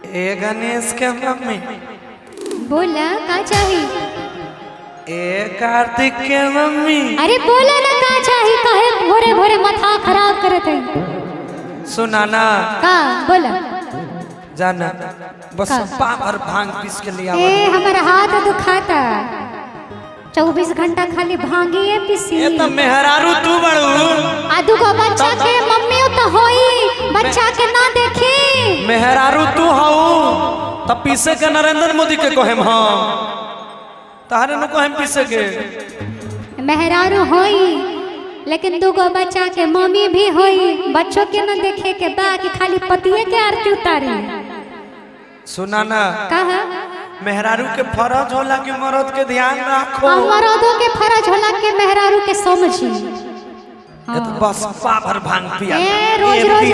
ए गणेश के मम्मी। बोला का चाही? ए कार्तिक के मम्मी। अरे बोला ना का चाही, काहे भोरे भोरे माथा खराब करत है? सुना ना। का बोला? जाना बस पाप और भांग पीस के लिया। ए हमारा हाथ दुखाता, 24 घंटा खाली भांगी है पीसी। ए तो मेहरारू तू बड़ू आ दुगो बच्चा के मम्मी तो होई, बच्चा के ना देखी। मेहरारू तू हऊ तब पीसे के नरेंद्र मोदी के कहेम हम, तारे न कहेम पीसे के। मेहरारू होई लेकिन दुगो बच्चा के मम्मी भी होई, बच्चों के ना देखे के बा कि खाली पतिये के आरती उतारी। सुना ना। कहा? मेहरारू के फर्ज होला कि मर्द के ध्यान रखो। मर्दों के फर्ज होला कि मेहरारू के समझी। हाँ। तो बस पाभर भांग पिया। ए रोज रोज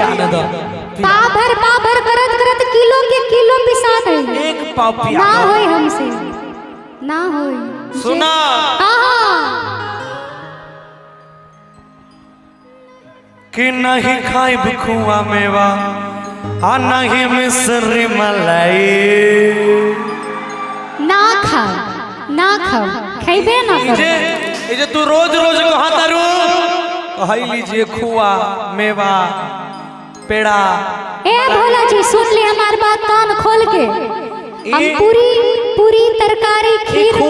पाभर पाभर करत करत किलो के किलो पिसात है। एक पाव पिया ना होई हमसे, ना होई। सुना। कि नहीं खाई खुआ मेवा आ नहीं मिश्री मलाई। ना खा ना खाओ, खैबे ना करो। ये जे तू रोज रोज कहा तारू कह लीजिए खुआ मेवा पेड़ा। ए भोला जी सुन ले हमार बात कान खोल के। हम पूरी पूरी तरकारी खीर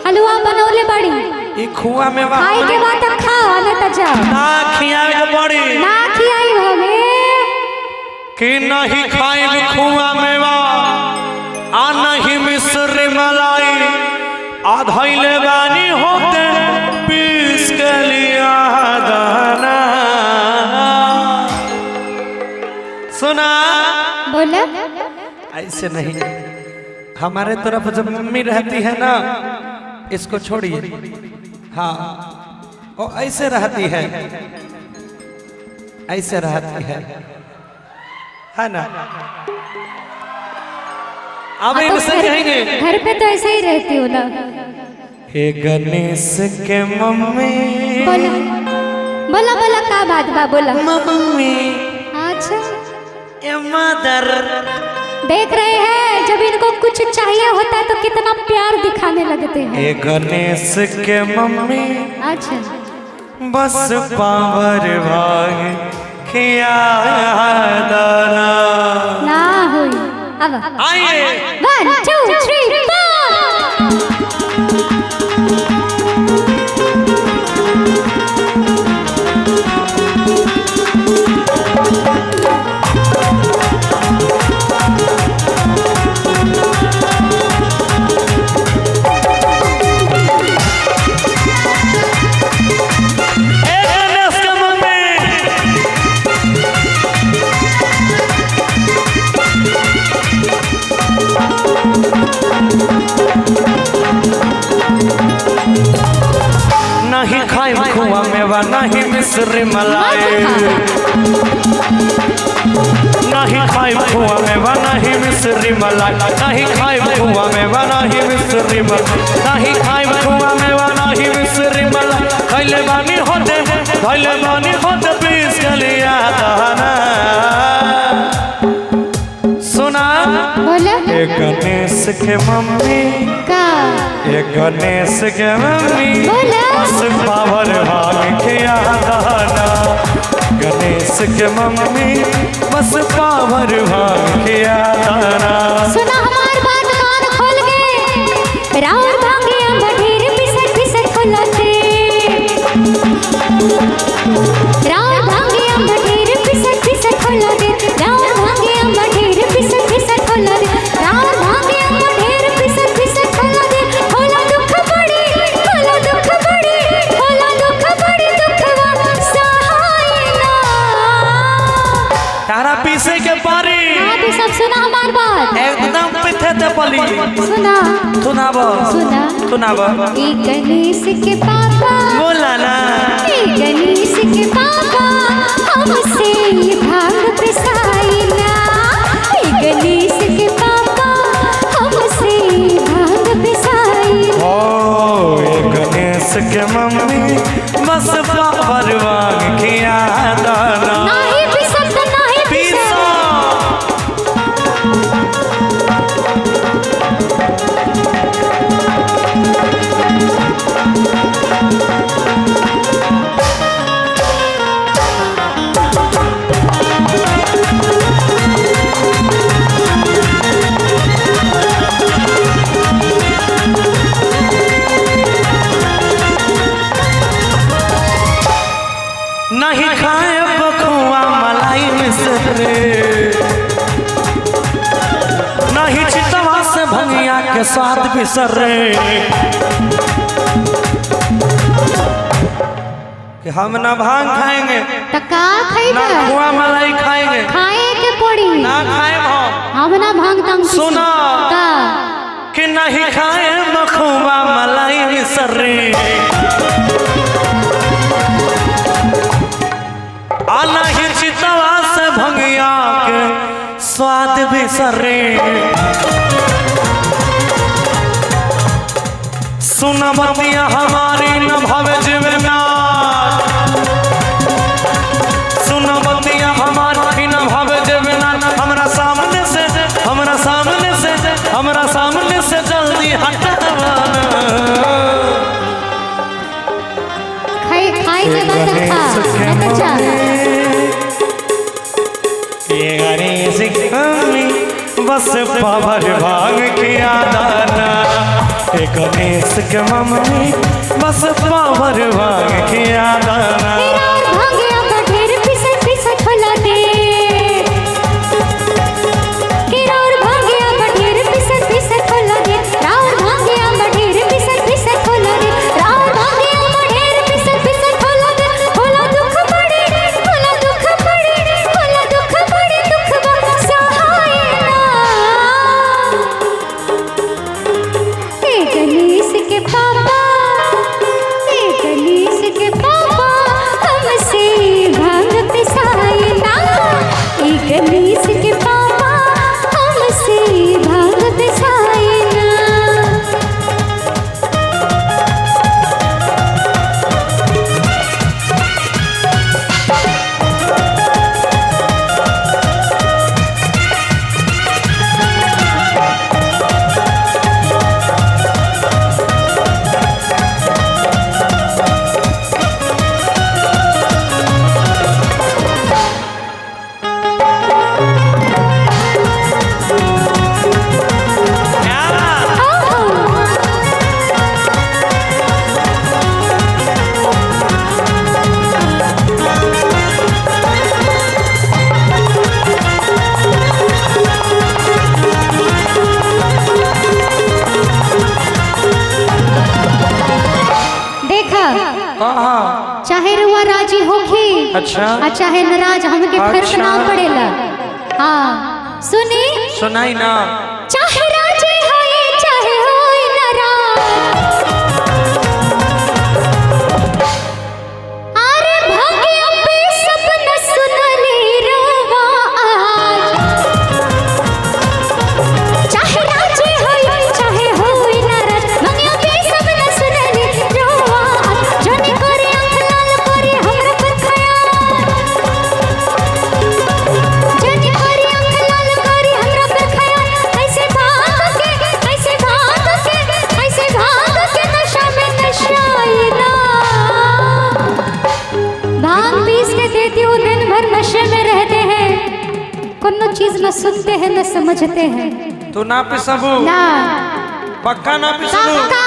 हलवा बनौले बड़ी। ई खुआ मेवा खाए के बाद खा ना त जा ना खियावे के पड़ी, ना खियाई हमें। कि नहीं खाई खुआ मेवा आ नहीं मिश्री मलाई, आधैले बानी होते पीस के लिया दाना। सुना। बोला। ऐसे नहीं, हमारे तरफ जब मम्मी रहती है ना, इसको छोड़िए, हाँ वो ऐसे रहती है, ऐसे रहती है ना। अब इनसे कहेंगे घर पे तो ऐसे ही रहती हो ना। हे गणेश के मम्मी। बोला बोला बोला का बात बा बोला मम्मी। अच्छा ए मदर। देख रहे हैं जब इनको कुछ चाहिए होता है तो कितना प्यार दिखाने लगते हैं। ए गणेश के मम्मी। अच्छा बस पावर भाग खिया दाना ना हुई। अब आइए 1 2 3 4। नहीं खाई खुआ मेवा नहीं मिश्री मलाई, नहीं खाई खुआ मेवा नहीं मिश्री मलाई, नहीं खाई खुआ मेवा नहीं मिश्री मलाई, नहीं खाई खुआ मेवा नहीं मिश्री मलाई। खैले बानी होते, खैले बानी होते पीस के लिया दाना। सुना। बोला। ए गणेश के मम्मी का। ए गणेश के मम्मी। बोला। बस पावर भाग खिया दाना। गणेश के मम्मी बस पावर भाग खिया दाना। सुना हमार बात कान खोल के। राउर भांगे अब ढेर पिसट पिसट खोलते। राउर भांगे अब ढेर पिसट पिसट खोलते। राउर भांगे अब ढेर पिसट पिसट खोलते। राउर भांगे अब ढेर पिसट पिसट खोलते। होला दुख बड़ी, होला दुख बड़ी, होला दुख बड़ी दुखवा सहाय ना। तारा पीसे के पारी। आप भी सब सुना हमार बात एकदम पिथे ते पली। सुना सुनाब। सुना सुनाब। ए गणेश के पापा। बोला ना। ए गणेश के पापा हमसे भांग पिसाई ना। ए गणेश के पापा हमसे भांग पिसाई। ओ ए गणेश के मम्मी बस पावर भांग खिया दाना। नहीं पिसत नहीं पिसत। पीसा। के स्वाद बिसर कि हम ना भांग खाएंगे त का ना खइबा? खोआ मलाई खाएंगे, खाए के पड़ी। ना खाए हम। हम ना भांग तांग पीसी। सुना। का? कि नहीं खाए मखुआ मलाई मिसरी, आना ही चितवा से भंगिया के स्वाद बिसरे। सुन बतिया हमारी न भवे जीवना, सुन बतिया हमारी न भवे जीवना, हमरा सामने से, हमरा सामने से, हमरा सामने से जल्दी हटवाना। खाए खाए के बाद खा ना तो जा। ये गणेश की मम्मी बस पावर भांग किया दाना, ये गणेश के मम्मी बस पावर भांग किया दाना। तेरा और भांगे अब ढेर पिसत पिसत होला दे। केरा और भांगे अब ढेर पिसत पिसत होला दे। राउर भांगे अब ढेर पिसत पिसत होला दे। राउर भांगे अब ढेर पिसत पिसत होला दे। होला दुख पड़े, होला दुख पड़े, होला दुख पड़े, दुख बा सहाय ना। हे गणेश के पापा, हे गणेश के पापा, हमसे भांग पिसाए ना। हे गणेश के पापा, हमसे भांग पिसाए ना। देखा, कहाँ? चाहे रुआ राजी होखे अच्छा। आ चाहे नाराज, हमके फर्क अच्छा। ना पड़ेला। हाँ सुनी, सुनाई ना। चाहे राजी होए चाहे होए नाराज, अरे भाग्य पे सपना सुनले रोवा आज। चाहे राजी होए चाहे होए नाराज, भाग्य पे सपना सुनले रोवा आज। जने करे आँख लाल करे हमरा पर खयाल, जने करे आँख लाल करे हमरा पर खयाल। ऐसे भाग के, ऐसे भाग के, ऐसे भाग के नशा में नशाई ना। भांग पीस के देती हूँ, दिन भर नशे में रहते हैं, कोनो चीज न सुनते हैं न समझते हैं। तू ना पिसबू? ना। पक्का ना पिसबू? पक्का।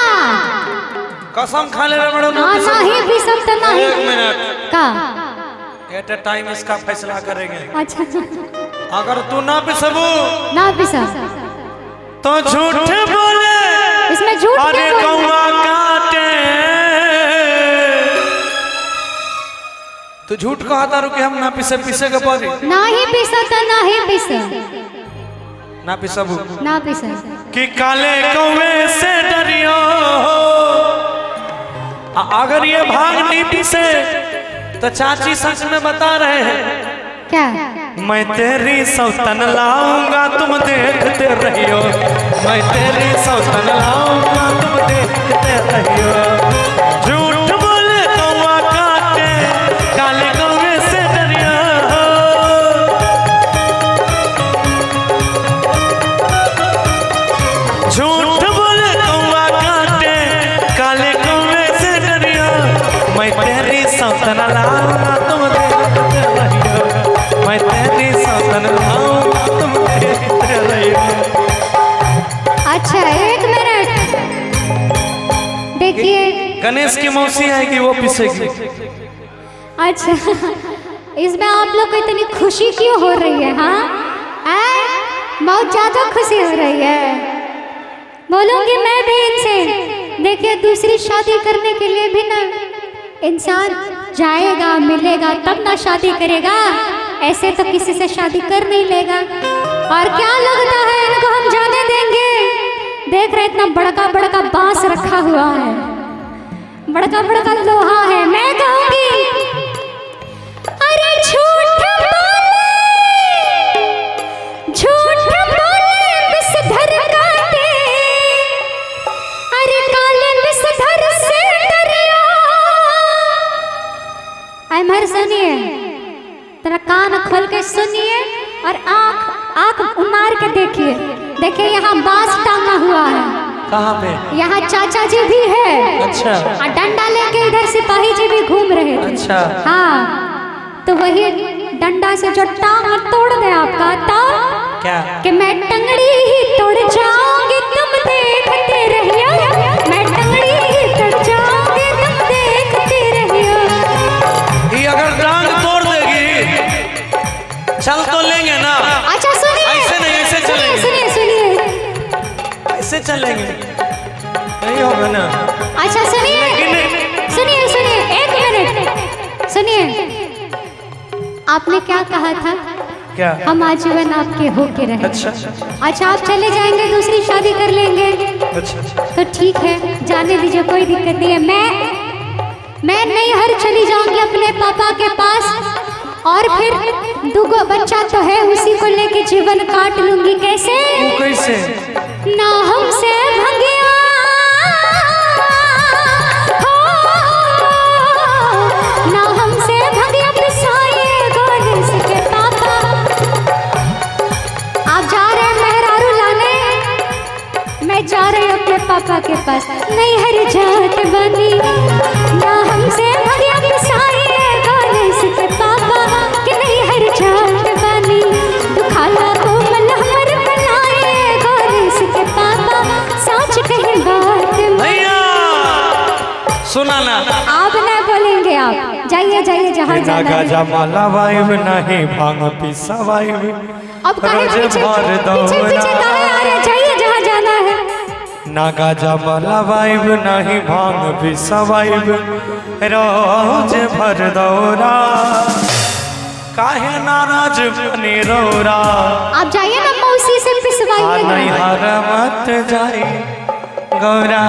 कसम खा ले रे बड़ो ना हाँ पिसबू। नहीं पीसब तो नहीं। एक मिनट। का? एट ए टाइम इसका फैसला करेंगे। अच्छा। अगर तू ना पिसबू ना पीसब तो झूठ बोले, इसमें झूठ अरे क्यों बोल? कौआ काटे। तू झूठ कहा तारू कि हम ना पिसे, पिसे के पड़ी। ना ही पीसब तो ना ही पीसब। ना पिसबू? ना पीसब। कि काले कौवे से डरियो, अगर ये भाग नहीं पिसे तो चाची सच में बता रहे हैं क्या? मैं तेरी सौतन लाऊंगा तुम देखते रहियो, मैं तेरी सौतन लाऊंगा तुम देखते रहियो। झूठ बोले कौआ काटे, काले कौवे से डरियो। झूठ बोले कौआ काटे, काले कौवे से डरियो, मैं तेरी सौतन लाऊंगा तुम देखते रहियो, मैं तेरी सौतन लाऊंगा तुम देखते रहियो। अच्छा एक मिनट, देखिए गणेश की मौसी आएगी वो पिसेगी। अच्छा इसमें आप लोग को इतनी खुशी क्यों हो रही है? हाँ बहुत ज़्यादा खुशी हो रही है। बोलूंगी मैं भी इनसे। देखिए दूसरी शादी करने के लिए भी ना इंसान जाएगा, मिलेगा तब ना शादी करेगा, ऐसे तो किसी से शादी कर नहीं लेगा। और क्या लगता है इनको हम जाने देंगे? देख रहे इतना बड़का बड़का बांस रखा हुआ है, बड़का बड़का लोहा है। मैं कहूंगी अरे झूठ बोले, झूठ बोले विषधर काटे, अरे काले विषधर से डरिया। अमर सुनिए, तेरा कान खोल के सुनिए और आँख आँख उमार के देखिए। देखिए यहाँ बांस टांगा हुआ है। कहाँ पे? यहाँ चाचा जी भी है। अच्छा। और डंडा लेके इधर सिपाही जी भी घूम रहे थे। अच्छा। हाँ, तो वही डंडा से जो टांग तोड़ दे आपका, तो क्या कि मैं टंगड़ी ही तोड़ जाऊंगी तुम देखते रहियो, मैं टंगड़ी ही तोड़ जाऊंगी तुम देखते रहियो। ये अगर टांग तोड़ देगी चल तो लेंगे ना। अच्छा सुनिए, ऐसे नहीं, ऐसे सुनिए चलेंगे। सुनिए सुनिए, ऐसे चलेंगे नहीं होगा ना। अच्छा सुनिए लेकिन सुनिए सुनिए, एक मिनट सुनिए। आपने क्या कहा था? क्या? हम आजीवन आपके होके रहे। अच्छा अच्छा, आप चले जाएंगे, दूसरी शादी कर लेंगे अच्छा तो ठीक है, जाने दीजिए, कोई दिक्कत नहीं है। मैं नैहर चली जाऊंगी अपने पापा के पास और फिर दूगो बच्चा तो है, उसी को लेके जीवन काट लूंगी। कैसे? वो कैसे? ना हमसे भंगिया हो, ना हमसे भंगिया पिसाए गणेश के पापा। आप जा रहे हैं मेहरारू लाने, मैं जा रही हूँ अपने पापा के पास। नैहर जात बनी, ना हमसे भंगिया पिसाए गणेश के पापा कि नैहर जात बनी, दुखाला कोमल हमर बनाए गणेश के पापा। साच कहे बात में भैया सुना ना। आप ना बोलेंगे, आप जाइए जाइए जहाँ जाना है। गाजा माला वाइब नहीं भांग पिसा वाइब। अब काहे रोज पीछे भर पीछे पीछे काहे आ रहे? जाइए जहाँ जाना है। ना गाजा माला वाइब नहीं भांग पिसा वाइब रोज भर दौरा काहे नाराज बनी रौरा। आप जाइए ना मौसी से पिसवाइए। नहीं हार मत जाई गौरा।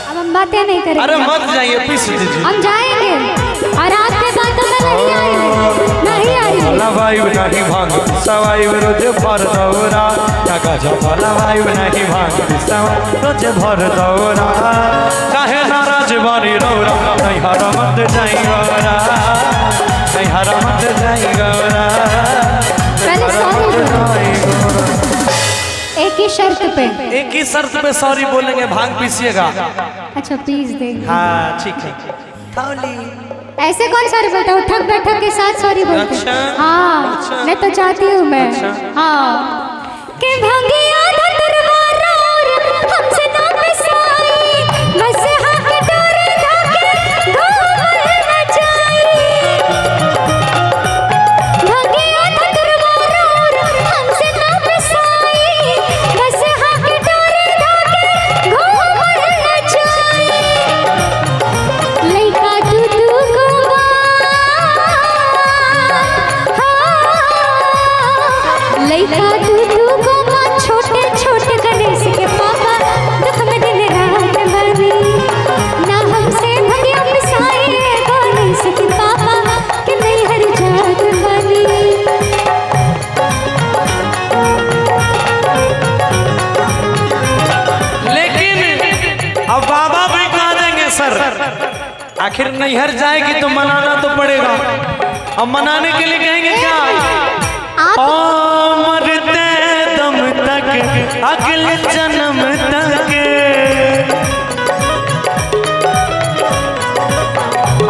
अब हम बातें नहीं करेंगे। अरे मत जाइए, पीस दीजिए। हम जाएंगे और आपके बातों में नहीं आएंगे, नहीं आएंगे। वाइब नहीं भांग सवाई रोज भर दौरा ना गाजा माला वाइब नहीं भांग सवाई रोज भर दौरा काहे नाराज बनी रौरा नहीं हार मत जाई गौरा नहीं हार मत जाई गौरा। पहले सॉरी बोलो। एक ही शर्त पे। एक ही शर्त पे सॉरी बोलेंगे, भांग पीसिएगा। अच्छा पीस देंगे। हाँ ठीक है। ऐसे कौन सॉरी बोलता है? उठक बैठक के साथ सॉरी बोलते हैं। अच्छा, हाँ अच्छा। मैं तो चाहती हूँ मैं। अच्छा। हाँ कि भंगिया धतरवार और हमसे ना पिसाई, बस हाथ डोर धाके घूम न जाई। भंगिया धतरवार और हमसे ना पिसाई, बस हाथ डोर धाके घूम न जाई। लइका तू तू गोवा, लइका तू तू गोवा, छोटे छोटे गणेश के पापा, दुख में दिन रात बनी, ना हमसे भंगिया पिसाए गणेश के पापा कि नैहर जात बनी। लेकिन अब बाबा भी कहा देंगे सर, आखिर नैहर जाएगी तो मनाना तो पड़ेगा। अब मनाने के लिए कहेंगे क्या? आप ओ मरते दम तक अगले जन्म तक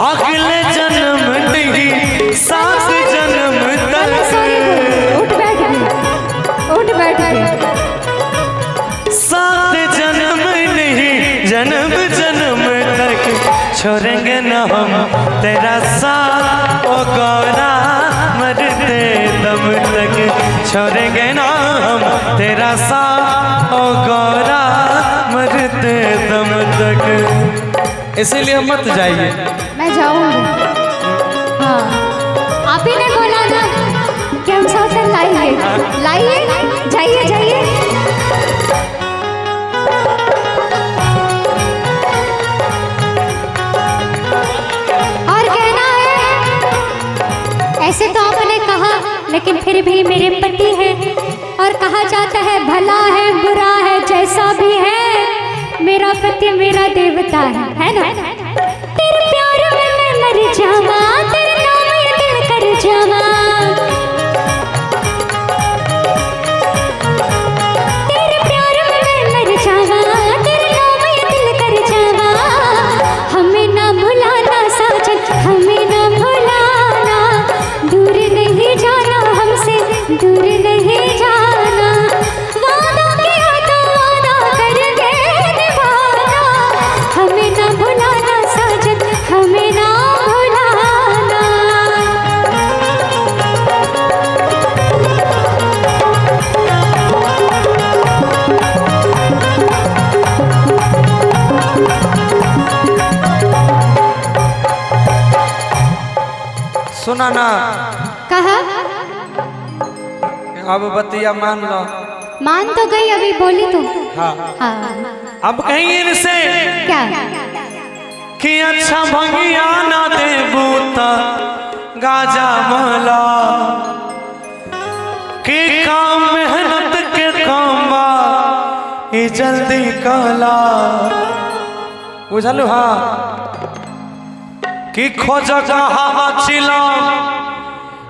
अगले जन्म नहीं सात जन्म पहले सॉरी तक बोलो, उठ बैठ गए, उठ बैठ गए। सात जन्म नहीं जन्म जन्म तक छोड़ेंगे न हम तेरा साथ ओ गौरा मरते दम तक छोड़ेंगे ना हम तेरा साथ। ओ गौरा मरते दम तक। इसीलिए मत जाइए। मैं जाऊंगी। हाँ, आप ही ने बोला ना कि हम सौतन लाएंगे। लाइए, जाइए जाइए। और कहना है, ऐसे तो आपने कहा, लेकिन फिर भी मेरे पति हैं। और कहा जाता है भला है बुरा है जैसा भी है, मेरा पति मेरा देवता है ना? तेरे प्यार में मैं मर जावा, तेरे नाम ये दिल कर जावा। तेरे प्यार में मैं मर जावा, तेरे नाम ये दिल कर जावा। हमें ना भुलाना साजन, हमें ना भुलाना, दूर नहीं जाना हमसे, दूर नहीं जाना। वादा किया तो वादा करके निभाना, हमें ना भुलाना साजन, हमें ना भुलाना। सुना ना। कहा? अब बतिया मान लो। मान तो गई, अभी बोली तो। हाँ। हाँ। अब कहीं इनसे क्या? कि अच्छा भंगिया ना दे बूता गाजा मला, कि काम मेहनत के काम बा ई जल्दी कहला। बुझलू? हाँ, कि खोज कहा चिलो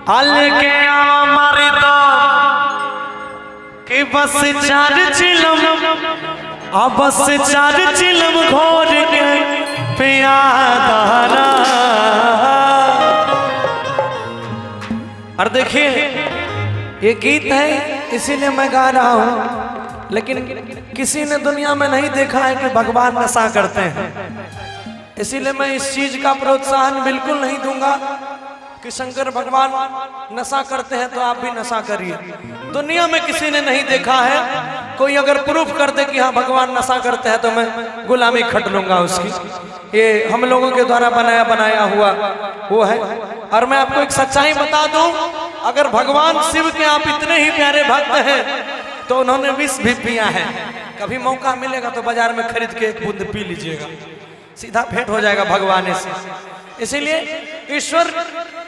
अल के आवा मारी दो, कि बस चार चिलम, अब बस चार चिलम घोर के पिया दाना। और देखिए, ये गीत है इसीलिए मैं गा रहा हूँ, लेकिन किसी ने दुनिया में नहीं देखा है कि भगवान नशा करते हैं। इसीलिए मैं इस चीज का प्रोत्साहन बिल्कुल नहीं दूंगा कि शंकर भगवान नशा करते हैं तो आप भी नशा करिए। दुनिया में किसी ने नहीं देखा है। कोई अगर प्रूफ कर दे कि हाँ भगवान नशा करते हैं तो मैं गुलामी खट लूंगा उसकी। ये हम लोगों के द्वारा बनाया बनाया हुआ वो है। और मैं आपको एक सच्चाई बता दूं, अगर भगवान शिव के आप इतने ही प्यारे भक्त हैं तो उन्होंने विष भी पिया है। कभी मौका मिलेगा तो बाजार में खरीद के एक बूंद पी लीजिएगा, सीधा भेंट हो जाएगा भगवान से। इसीलिए ईश्वर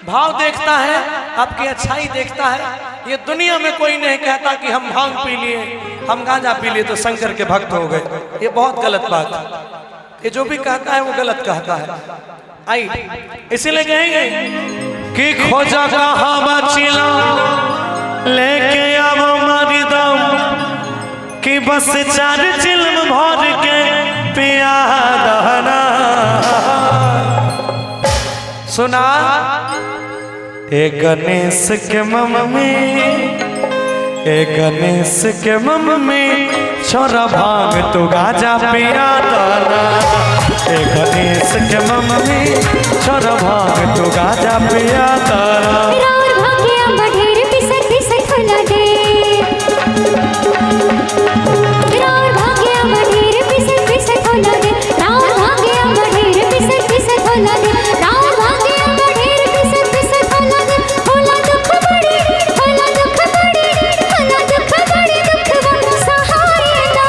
भाव देखता है, आपकी अच्छाई देखता है। ये दुनिया में कोई नहीं कहता कि हम भांग पी लिए, हम गांजा पी लिए तो शंकर के भक्त हो गए। ये बहुत गलत बात है। ये जो भी कहता है वो गलत कहता है। आई इसीलिए कहेंगे कि खोजा कहाँ बचिला लेके अब मारी दम, कि बस चार चिलम भर के पिया दहना। सुना? ए गणेश के मम्मी, ए गणेश के मम्मी, छोरा भांग तू गाजा पिया दाना। ए गणेश के मम्मी, छोरा भांग तू गाजा पिया दाना। राउर भांगिया ढेर पिसत पिसत होला दे, राउर भांगिया ढेर पिसत पिसत होला दे, राउर भांगिया ढेर पिसत पिसत होला दे, राउर भांगिया ढेर पिसत पिसत होला दे। होला दुख बड़ी, होला दुख बड़ी, होला दुख बड़ी, दुख सहाय ना।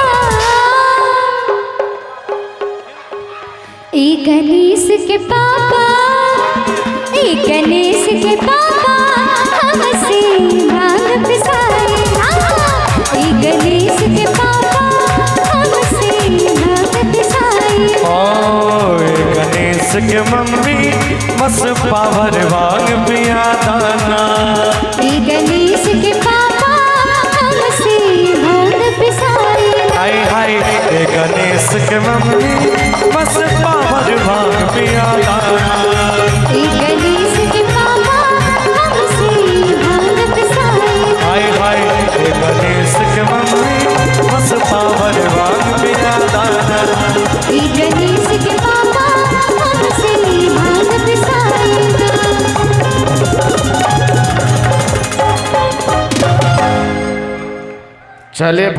ए गणेश के पापा, ए गणेश के पापा, हमसे भांग पिसाए ना। ए गणेश के पापा, हमसे भांग पिसाए। ओ गणेश के मम्मी, बस पावर भांग पिया दाना। ए गणेश के पापा, हमसे भांग पिसाए। हाय हाय, ए गणेश के मम्मी, बस पावर भांग पिया दाना। ए गणेश के पापा, हमसे भांग पिसाए। हाय हाय, ए गणेश के मम्मी, बस पावर भांग पिया दाना। ए गणेश के पापा, हमसे भांग पिसाए। चले।